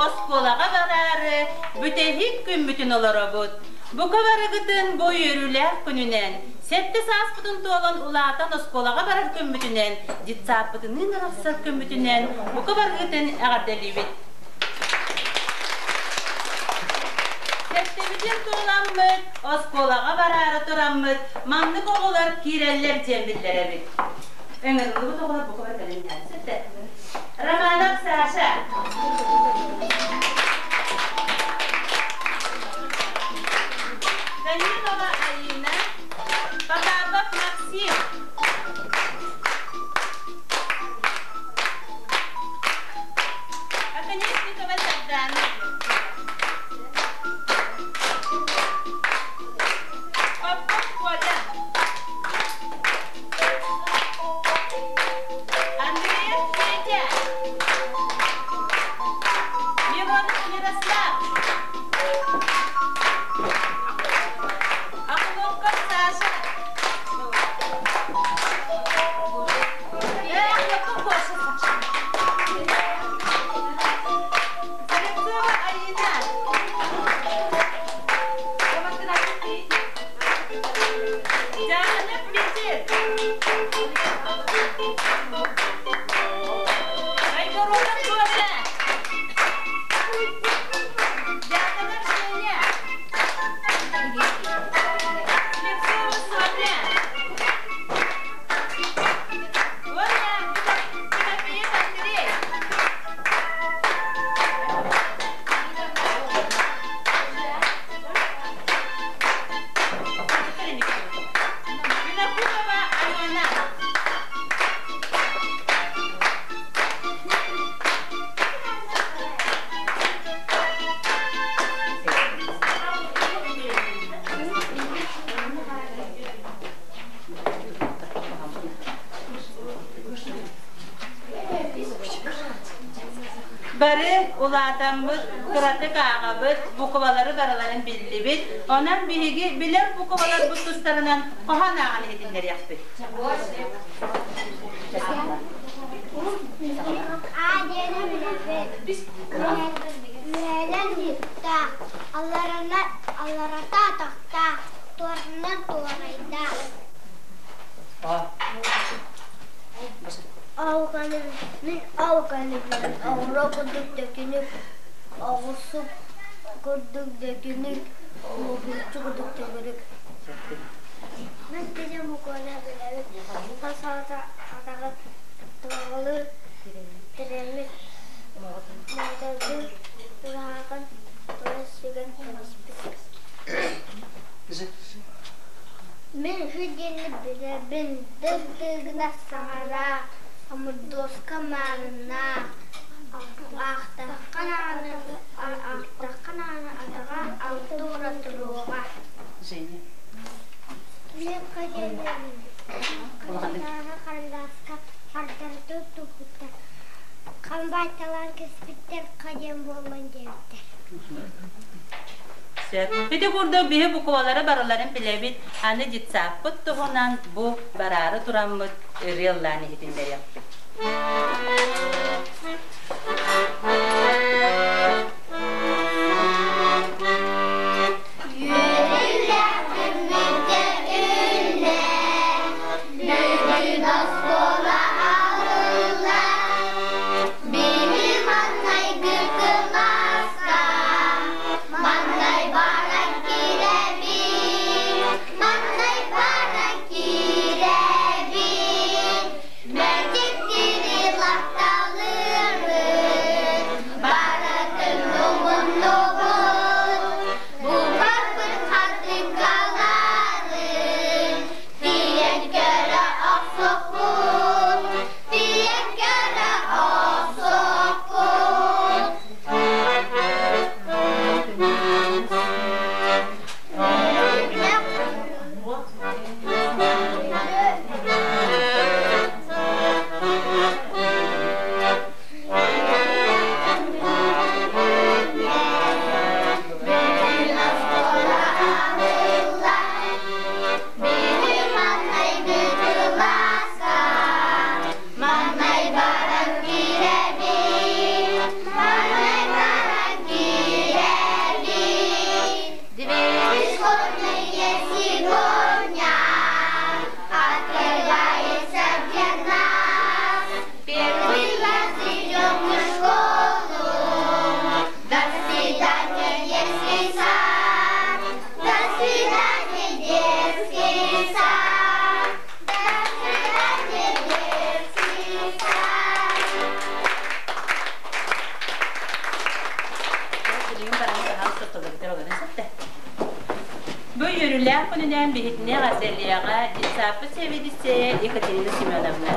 оскуолаҕа бараары бүтэһик күммүтүн олоробут. Бука барыгытын бу үөрүүлээх күнүнэн, сэттэ сааспытын туолан улаатан оскуолаҕа барар күммүтүнэн, детсааппытыныын арахсар күммүтүнэн бука барыгытын эҕэрдэлиибит. Сэттэбитин туоламмыт, оскуолаҕа бараары тураммыт, маннык оҕолор киирэллэр диэн биллэрэбит. Ыҥырыллыбыт оҕолор бука бары кэлэн иһэр. Романов Саша. Данилова Алина. Потапов Максим. Оконешникова Сардана. Попов Коля. Андреев Петя. Миронов Мирослав. Охлопков Саша. Охлопков Гоша Саша. Зарецова Алина. Дьаахынап Мичил. Айгородов Гоша. Дьаахынап Женя. Слепцова Соня. Оля Тимофеев Андрей. Винокурова Алена. Бары улаатаммыт, кыратык ааҕабыт, буквалары барыларын биллибит. Онон биһиги билэр букваларбыт тустарынан хоһоон ааҕан иһитиннэриэхпит. А диэни билэбит. Үһэлэн иттаах, алларана алларата атахтаах, туоранан туорайдаах. Мин алганыбын оҕуруо курдук төкүнүк, оҕурсу курдук дөкүнүк, уобуччу курдук төгүрүк. Мин кини мукуона билэбин, хас атаҕы туоҕалыыр тирэммит, моойтордуу тураахын тура сүгэн кэбиспит. Мин үһү диэни билэбин, дыг-дыгынас саҥалаах, омурдуоска маарыннаах, аахтахха даҕаны атаҕа алта ура туруоҕа. Женя. Мин харандааска хардарыта туппуттар, хамбаайталаан кэспиттэр ха диэн буоллун диэбиттэр. Сөп. Ити курдук биһи буквалары барыларын билэбит. Аны детсаппыт туһунан бу бараары тураммыт ырыа ыллаан иһитиннэриэхпит. Үөрүүлээх күммүтэ үүннэ, бүгүн оскуола аһыллар, Биһи маҥнайгы кылааска маҥнай баран киирэбит, маҥнай баран киирэбит, мэлдьи лахталыырбыт. Остолоргор олорон сытта. Бу үөрүүлээх күнүнэн биһитинэ эҕэрдэлиэҕэ детсадпыт сэбиэдиссэйэ Екатерина Семеновна.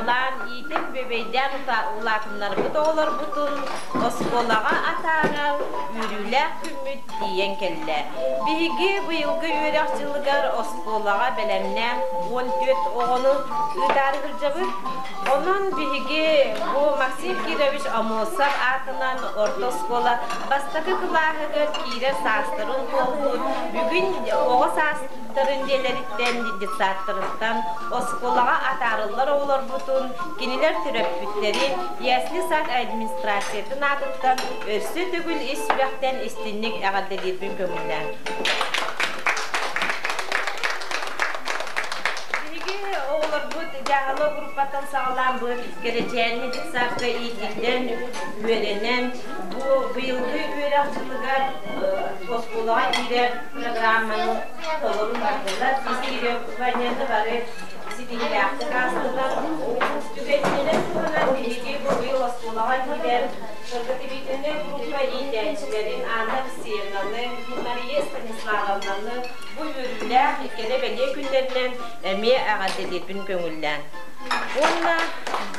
Лаан иитэн бүөбэйдээн улаатыннарбыт оҕолорбутун оскуолаҕа атаарар үөрүүлээх күммүт тиийэн кэллэ. Биһиги быйылгы үөрэх дьылыгар оскуолаҕа бэлэмнээн 14 оҕону ыытаары сылдьабыт. Онон биһиги бу Максим Кирович Аммосов аатынан орто оскуола бастакы кылааһыгар киирэр саастарын туолбут бүгүн оҕо саастарын дьиэлэриттэн, детсадтарыттан оскуолаҕа атаарыллар оҕолорбутун, кинилэр төрөппүттэрин ясли сад администрациятын аатыттан өссө төгүл ис сүрэхтэн истинник эҕэрдэлиирбин көҥүллээн. Биһиги оҕолорбут дьааһыла группаттан саҕалаан бу Кэрэчээнни детсадка иитиллэн, үөрэнэн, бу быйылгы үөрэх дьылыгар оскуолаҕа киирэр программаны толору бардылар. Тестированиены бары ситиһиилээхтик аастылар. Түгэнинэн туһанан биһиги бу быйыл оскуолаҕа киирэр подготовительнай группа иитээччилэрин Анна Алексеевнаны, Мария Станиславовнаны бу үөрүүлээх кэрэ-бэлиэ күннэринэн эмиэ эҕэрдэлиирбин көҥүллээн. Уонна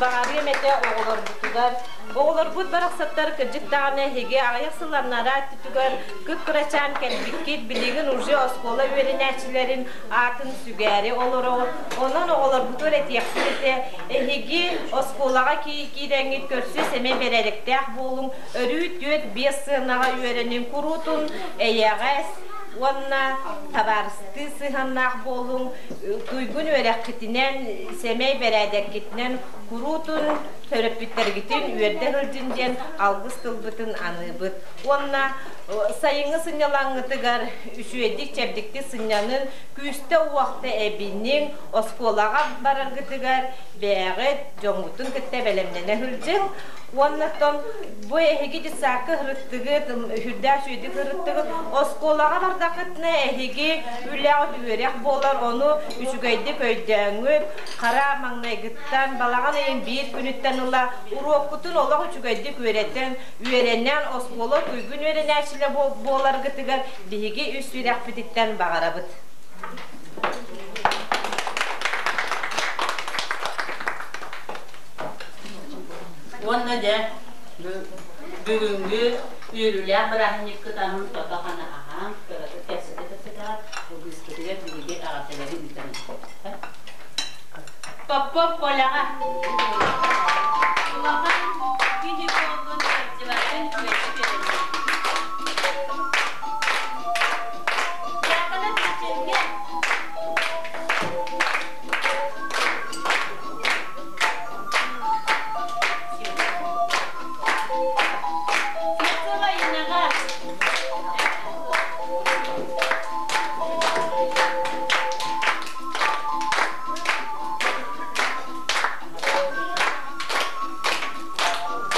баҕарыам этэ оҕолорбутугар, оҕолорбут барахсаттар кырдьык даҕаны эһиги аҕыйах сыл анараа өттүгэр кып-кырачаан кэлбиккит, билигин уже оскуола үөрэнээччилэрин аатын сүгээри олороҕут. Онон оҕолорбутугар этиэхпит этэ, эһиги оскуолаҕа киирэҥҥит көрсө сэмэй бэрээдэктээх буолуҥ, өрүү түөрт-биэс сыанаҕа үөрэниҥ, куруутун эйэҕэс уонна табаарыстыы сыһыаннаах буолуҥ, туйгун үөрэххитинэн, сэмэй бэрээдэккитинэн куруутун төрөппүттэргитин үөрдэ сылдьын диэн алгыс тылбытын аныыбыт. Уонна сайыҥҥы сынньалаҥҥытыгар үчүгэйдик чэбдиктик сынньанын, күүстэ-уохта эбиниҥ, оскуолаҕа бараргытыгар бэйэҕит дьоҥҥутун кытта бэлэмнэнэ сылдьыҥ. Уонна оттон бу эһиги детсадка ырыттыгыт, үрдээх үчүгэйдик ырыттыгыт, оскуолаҕа бардаххытына эһиги үлэҕит үөрэх буолар, ону үчүгэйдик өйдөөҥҥүт, хара маҥнайгыттан, балаҕан ыйын биир күнүттэн ыла уруоккутун олох үчүгэйдик үөрэтэн, үөрэнэн, оскуола туйгун үөрэнээччилэр буоларгытыгар биһиги үс сүрэхпититтэн баҕарабыт. Уонна дьэ бүгүҥҥү үөрүүлээх бырааһынньыккыт аһын тото-хана аһаан, кыратык кэпсэтэ-кэпсэтэ үгүспүтүгэр биһиги эҕэрдэлэри ыытан Попов Коляҕа улахан киһи буолбун кырдьыбатын үөрдүк үөрэнним. Дьаакана Печенье Слепцова Инаҕа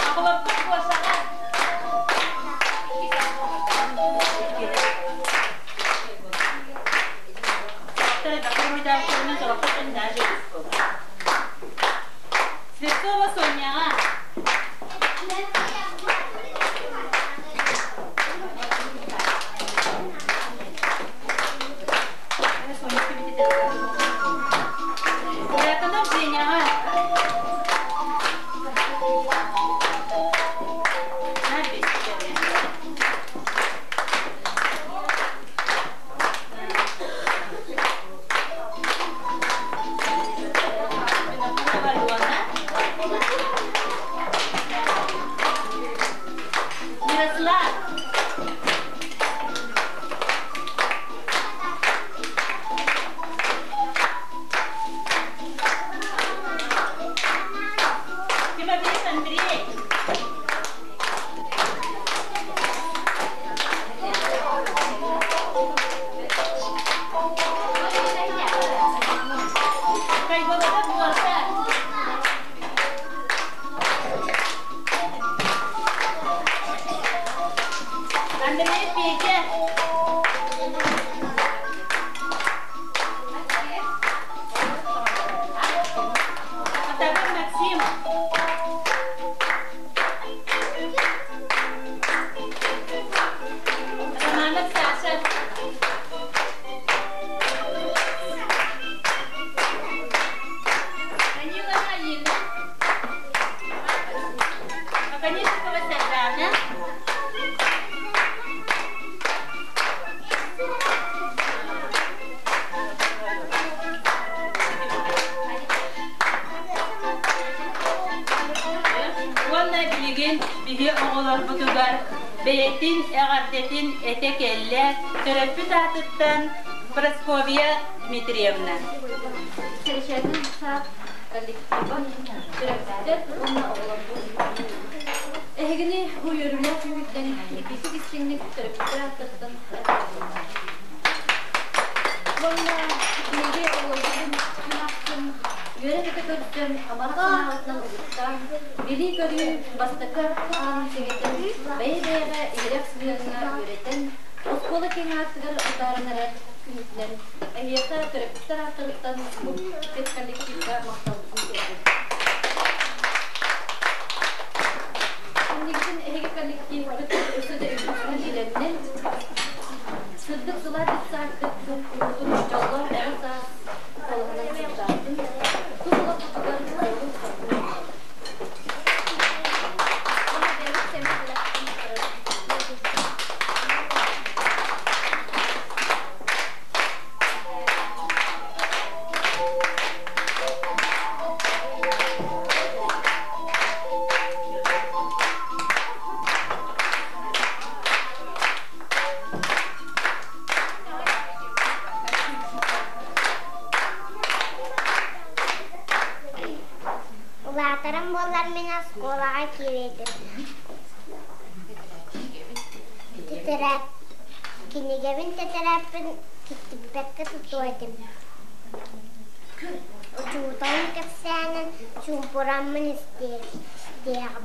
Охлопков Гошаҕа Слепцова Соняҕа Дьяконов Женяҕа Винокурова Алена, Мирослав, Тимофеев Андрей, Кайболота Гоша, Андрей Петя, Атабын Максим, Оконешникова Сардаана. Уонна билигин биһи оҕолорбутугар бэйэтин эҕэрдэтин этэ кэллэ төрөппүт аатыттан Прасковья Дмитриевна. Кэрэчээнин саат коллектива төрөппүттэр уонна оҕолорбут. Эһигини бу үөрүүлээх күҥҥүттэн итиитик истиҥник төрөппүттэр ааттарыттан Уонна биһиги оҕолорбутун күн ахсын үөрэ-көтө көрсөн, амарах санаабытынан угуттаан, билии-көрүү бастакы аанын сэгэтэн, бэйэ-бэйэҕэ иһирэх сыһыаҥҥа үөрэтэн, оскуола киэҥ аартыгар утааран эрэр күнүтүнэн эһиэхэ төрөппүттэр ааттарыттан бу педколлективка махталбытын тиэрдэбит. Инникитин эһиги коллективкыт өссө да үрдүккэ илэннин, сырдык сылаас детсадкыт уутун дьоллоох оҕо саас куолаһынан сырдаатын, тус олохпутугар дьолу-соргуну оҥорор. Уонна бэйэбит сэмэй бэлэхпитин көрөр. Улаатарым буоллар мин оскуолаҕа киирэрим. Тэтэрээт кинигэбин тэтэрээппин киттиппэккэ тутуо этим. Учууталым кэпсээнин чуумпураммын истиэҕим.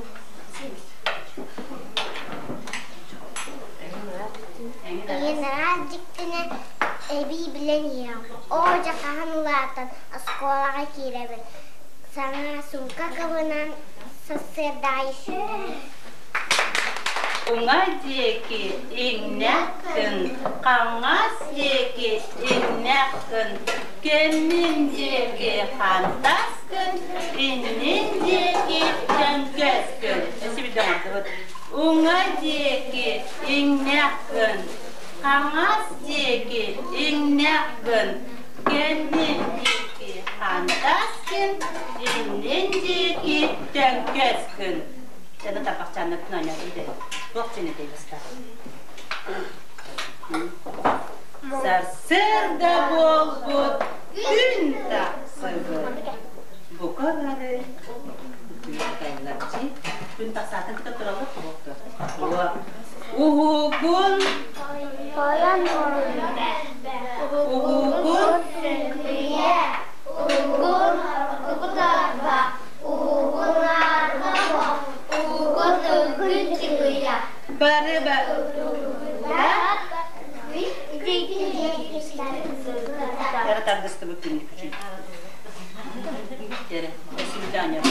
Ийэн араас дьиктини эбии билэн иһэҕин. Оо, дьэ хаһан улаатан оскуолаҕа киирэбин. Саҥа суумка кыбынан сарсыарда аайы сүүрэбин. Уҥа диэки иҥнэх гын, хаҥас диэки иҥнэх гын, кэннин диэки хантас гын, иннин диэки төҥкөс гын. Өссө оҥордубут. Уҥа диэки иҥнэх гын, хаҥас диэки иҥнэх гын, кэннин диэки хантас гын, иннин диэки төҥкөс гын. Сана тарбахчааннартын оонньоотум дэ. Туох дьин этэй бастаан? Сарсыарда буолбут күн тахсыбыт. Бука бары күн тахсаатын кытта тураллар Уһугун Уһугун Уһугун угутарба Уһугун арба Уһугун ылгын чыгыйа Бары ба Yara тардыстыбыт күннүк күчүй. Yere, свидание.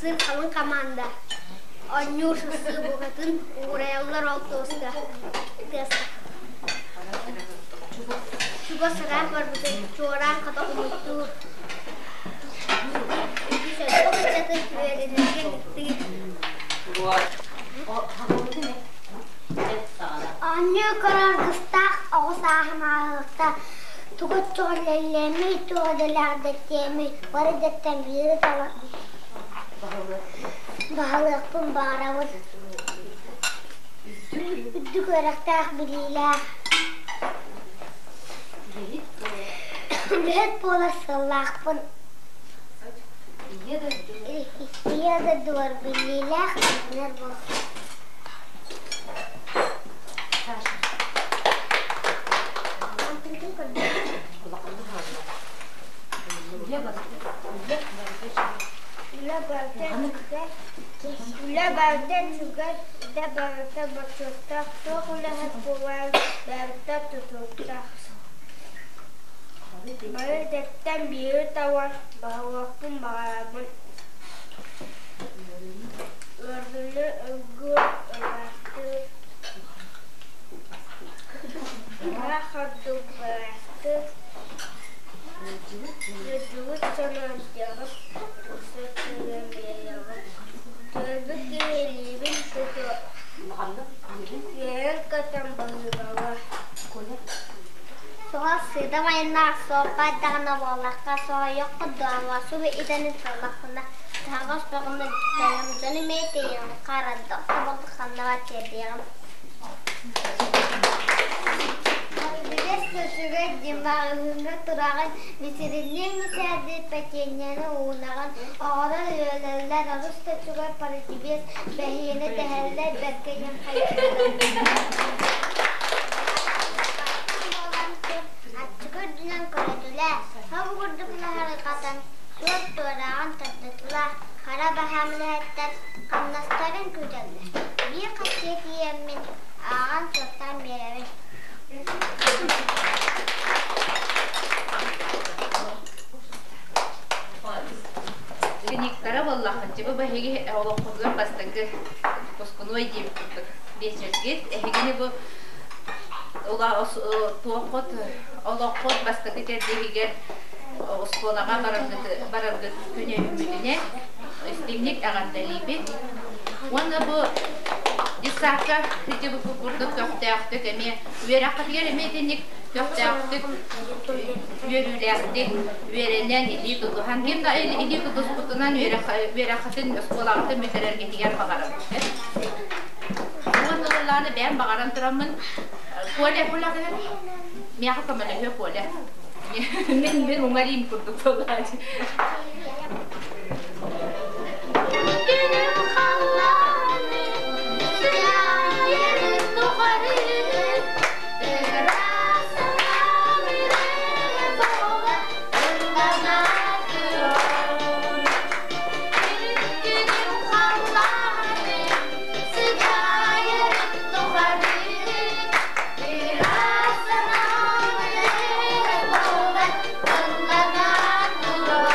Хамсыыр халыҥ хамаанда оонньуур сырсыы букатын уурайаллар ол туоска тыаска. Чугас ыраах барбытын чуораан хата умуттуур. Үгүс элбэх ыччаты үөрэнэргэ ыҥыртыыр. Оонньуу көрөр аргыстаах оҕо сааһым ааһыахта тугу чоҕулэллиэмий, туох идэлээх бары дэттэн биири талан баһылыахпын баҕарабын. Үрдүк үөрэхтээх, билиилээх, үлэһит буолар сыаллаахпын. Ийэ дойдубар биллиилээх инженер буолуохпун. Үлэ барыта үчүгэй, идэ барыта бочуоттаах, туох үлэһит буолан барыта тутулуктаах. Бары идэттэн биири талан баһылыахпын баҕарабын. Ыарыыны ылгыыр, ыраастыыр, ыраах ордук быраастыыр. Ыалдьыбыт дьону эмтиэҕим, тупсар тыынын биэриэҕим. Төрбүт киһи илиибин тутуо, үөрэн-көтөн баһыыбалыа. Суһал сыыдам айаннаах суоппардаҕына буоллахха, соһуйуоххут дуо, субу идэни таллаххына, таһаҕас бөҕөнү бэйэм дьону эмиэ тиэйиэҕим, харандах тобоҕу ханна тиэрдиэҕим. Билэс үчүгэй дьимаҕыһыҥҥа тураҕын, мичилинниҥ мичээрдии печеньены уунаҕын, оҕолор үөрэллэр, олус да үчүгэй парадибиэс бэһиэни дэһэллэр, бэркэ диэн хайдыыллар. Буолан тур, аччык үрдүнэн көрөтүлээ, хам курдук наһарҕатан, суот туорааҕын тардытылаа, хара баһаам үлэһиттэр хамнастарын күүтэллэр. Биир хаччыга тиийэммин ааҕан суоттаан биэрэбин. Клиниктара буоллаххын, типа биһиги олоххутугар бастакы выпускной диэбит курдук биэчэргит. Эһигини бу туоххут олоххут бастакы кэрдииһигэр оскуолаҕа бараргыт бараргыт күнэ үүммүтүнэн истиҥник эҕэрдэлиибит. Уонна бу детсадка ити бу курдук көхтөөхтүк эмиэ үөрэххитигэр эмиэ итинник көхтөөхтүк үөрүүлээхтик үөрэнэн илии тутуһан ким да илии тутуспутунан үөрэххитин оскуолаҕытын бүтэрэргитигэр баҕарабын. Уонна ыллааны бэйэм баҕаран тураммын Коля Коля миэхэ көмөлөһүө Коля. Мин мин уҥариим курдук буолааччы. Күнүм халлааны сыдьаайарын тухары ыраас санаам үрэҕэ буолан ыллана турар. Күнүм халлааны сыдьаайарын тухары ыраас санаам үрэҕэ буолан ыллана турар.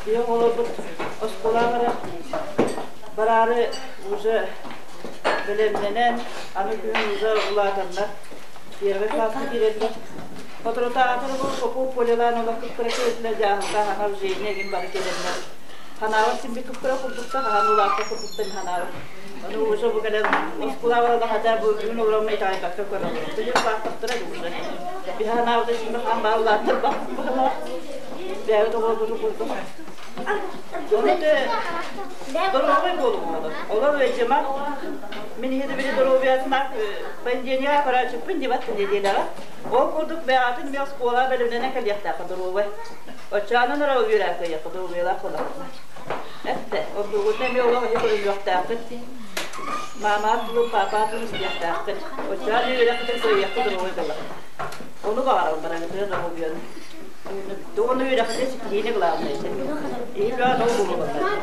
Биһи оҕолорбут оскуолаҕа бараары уже бэлэмнэнэн, аны күһүн уже улаатаннар первый класска киирэллэр. Соторутааҕы бу Попов Полялаан олох кыпкыра киһитинэ дьааһылга хана Женя игин бары кэлэннэр ханаабар симби кыпкыра курдукта хаһан улаатта курдуктан ханаабар. Ону уже бу кэлэн оскуола барала хата бу бүгүн олоромма итаайбакка көрөлөр. Тыгыр улааттахтара уже. Биһи ханаабыта симби хаан баар улааттар баҕалар. Бэйэбит оҕолорбутун курдук. Ону доруобай буолуҥ олор ыалдьыма. Мин иһи били доруобуйатынан пандемия көрөөччүппүн дибат неделяҕа. Ол курдук бэйэҕитин эмиэ оскуола бэлэмнэнэн кэлиэхтээххэ доруобай. Оччоонон эрэ үөрэ кыайыахха доруобуйалаах буолаҕына. Эттэ, ордугутун эмиэ олох иһи көрүллүөхтээххит. Маама тылын, папа тылын истиэхтээххит. Оччоон үөрэххитин кыайыахха доруобай буолаҕына. Ону баҕарабын барыгытыгар доруобуйаны. Ону үөрэххитин ситиһиини главное. Иһи бөҕө ол буолуохтаах.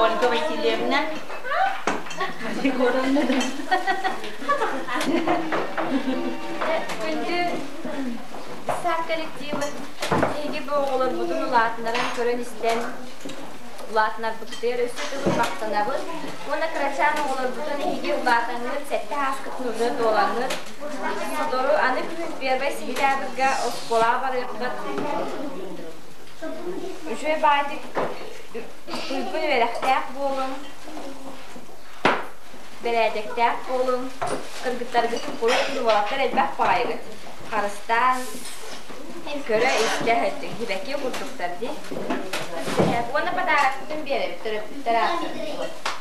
Ольга Васильевна. Күндү саат коллективы биһиги бу оҕолорбутун улаатынарын көрөн-истэн улаатынарбытыгар өссө төгүл махтанабыт. Уонна кырачаан оҕолорбутун эһиги улаатаҥҥыт, сэттэ ааскытын уже туолаҥҥыт. Сотору аны күһүн первай сентябрьга оскуолаҕа барыаххыт. Үчүгэй баайдык туйгун үөрэхтээх буолуҥ, бэрээдэктээх буолуҥ, кыргыттаргытын куруук уолаттар элбэх баҕайыгыт. Харыстаан, көрө-истэ сылдьыҥ, сибэкки курдуктар дии. Уонна подарокпытын биэрэбит төрөппүттэр ааттарыттан.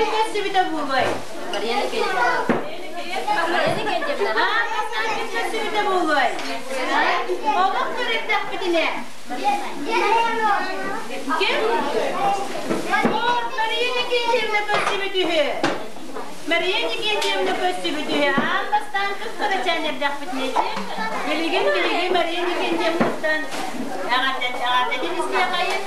Ким көрсүбүтэ буолуой? Мария Никитична. Мария Никитична. Аан бастаан ким көрсүбүтэ буолуой? Олох көрүттэхпитинэ. Ким? Мария Никитична көрсүбүт үһү. Мария Никитична көрсүбүт үһү. Аан бастаан кып-кырачаан эрдэхпитинэ билигин билигин Мария Никитичнаттан эҕэрдэтин истиэхэйин.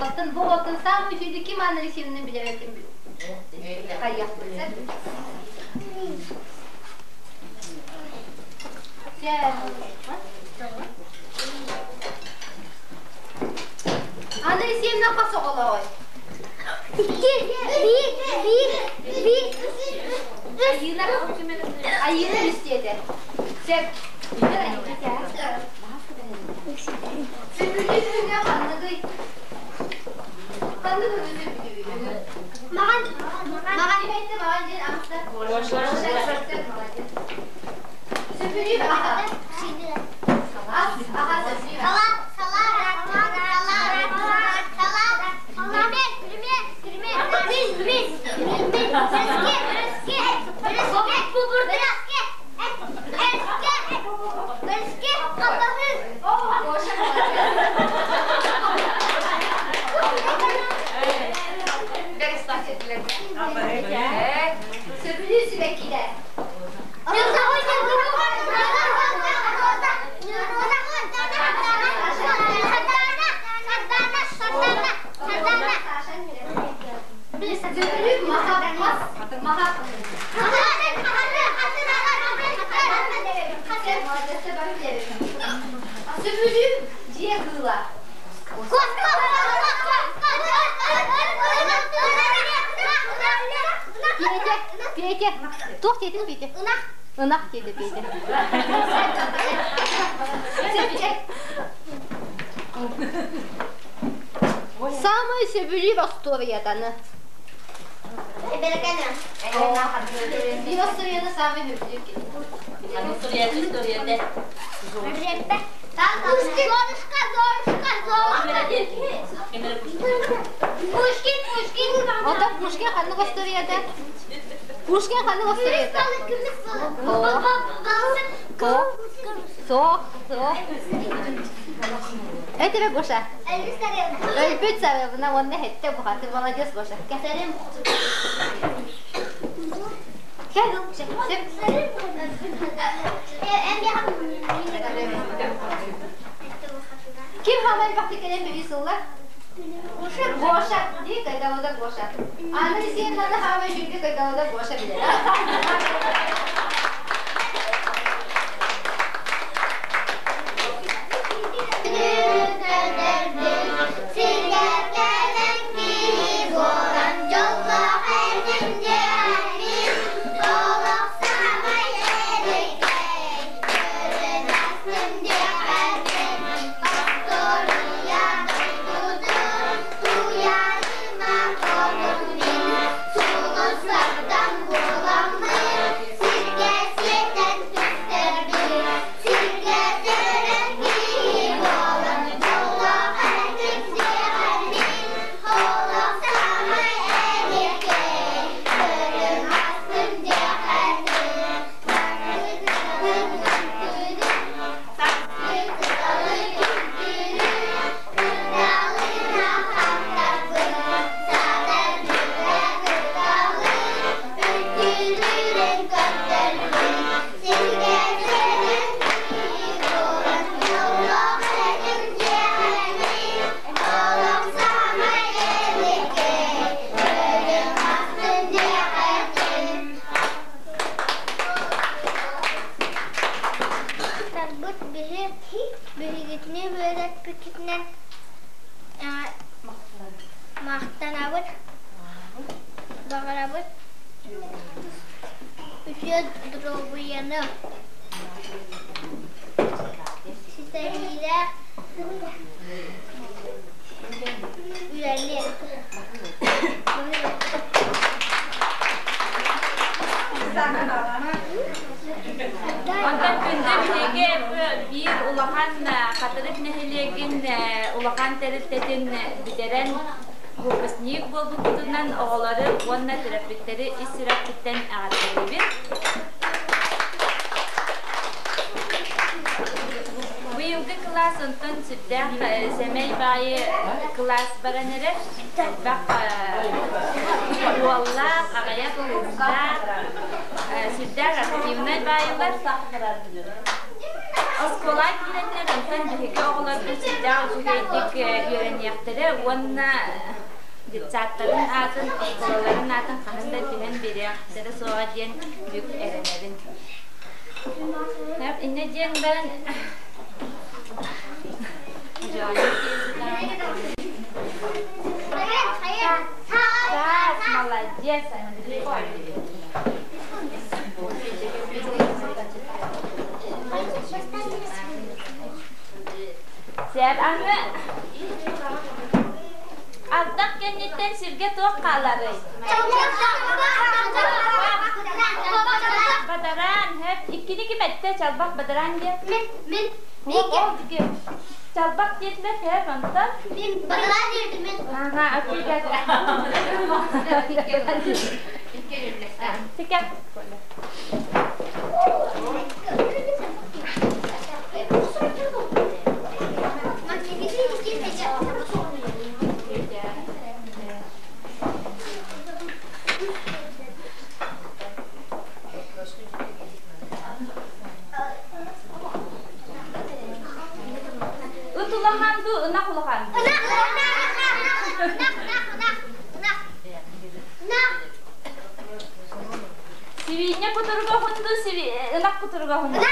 Оттон бу оттон саамай үчүгэй ким Анна Алексеевна билэбэтин хайыахпыт Анна Алексеевна хас оҕолоой? Икки, биир, биир, биир, Айыына, Айыына үстиэтэ. Сөп. Сөбүлүүр күнэ ханныгый? Ханнык күнү сөбүлүүгүн? Маҕан, маҕан. Ким маҕан диэн аста? Сөбүлүүр аха. Ас, аха сөбүлүүр. Салат, салат, салат, салат, салат, пельмень, пельмень, пельмень, пельмень, бөрүскэ, бөрүскэ, бөрүскэ, бөрүскэ, бөрүскэ, халбаһы. Сөбүлүүр сибэккилэр. Сөбүлүүр маха, мас, маха. Петя, туох диэтин Петя? Ынах. Ынах диэтэ Петя. Самый сөбүлүүр остуоруйатаны. Биир остуоруйаны самый сөбүлүүр кини. Золушка, Золушка, Золушка. Пушкин, Пушкин. Оттон Пушкин ханнык остуоруйата? Пушкин ханнык остуоруйата? Суох, суох. Этибэ Гоша. Өлбүт сарыабына уонна хэттэ бухаты молодец Гоша. Кэл, сеп. Ким хамай бахты кэлэн бэби сылла? Гоша. Дии кайдалада Гоша. Аны сен наны хамай жүнге кайдалада Гоша билер. Тарбыт биһи биһигитини үөрэппиккитинэн махтанабыт, баҕарабыт үтүө доруобуйаны, ситэриилээх үлэни. Онтон күндү биһиги биир улахан Хатырык нэһилиэгин улахан тэрилтэтин бүтэрэн выпускник буолбуппутунан оҕолору уонна төрөппүттэри ис сүрэхпиттэн эҕэрдэлиибин. Быйылгы кылаас онтон сүрдээх сэмэй баайы кылаас баран эрэр. Элбэх уоллаах, аҕыйах кыыстаах, сүрдээх активнай баайылар. Оскуола киирэннэр онтон биһиги оҕолорбут сүрдээх үчүгэйдик үөрэниэхтэрэ уонна детсадтарын аатын, оскуолаларын аатын хаһан да түһэн биэриэхтэрэ суоҕа диэн бүк эрэнэбин. Иннэ диэн баран Так, молодец, Андрей. Сэр аны ардах кэнниттэн сиргэ туох хааларый? Бадараан, хэп. Иккини ким эттэ чалбах бадараан диэн? Мин, мин, Чалбах диэтмэ хэп онтон? Мин бадараан диэтим мин. Ага, окей, Тикэ. Ыт улахан дуу, ынах улахан дуу? Сибиинньэ кутуруга уһун дуу, ынах кутуруга уһун дуу?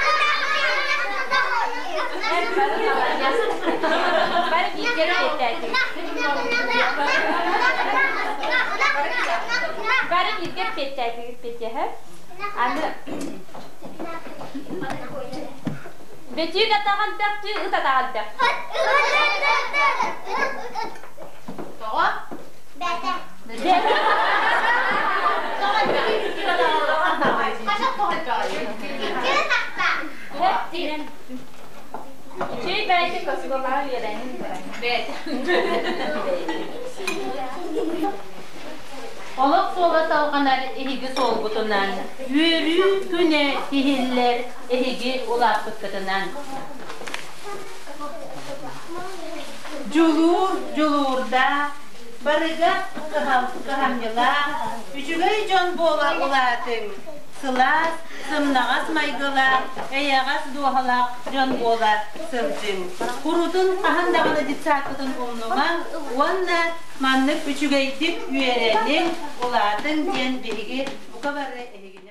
Бары бииргэ эппиэттээтигит. Бары бииргэ эппиэттээтигит. диэхэ. Аны Бөтүүк атаҕын бөхтүү ыт атаҕын бөх. Тоҕо? Бэтэ. Үчүгэй бэйэтэ оскуолаҕа үөрэнин Олох суола салҕанар эһиги суолгутунан, үөрүү күнэ тиһиллэр эһиги улааппыккытынан. Дьулуур дьулуурдаах, барыга кыһамньылаах, үчүгэй дьон буола улаатыҥ, сылаас, сымнаҕас майгылаах, эйэҕэс дууһалаах дьон буола сылдьыҥ. Курутун хаһан даҕаны детсадкытын умнумаҥ уонна маннык үчүгэйдик үөрэниҥ, улаатыҥ диэн биһиги бука бары эһиги.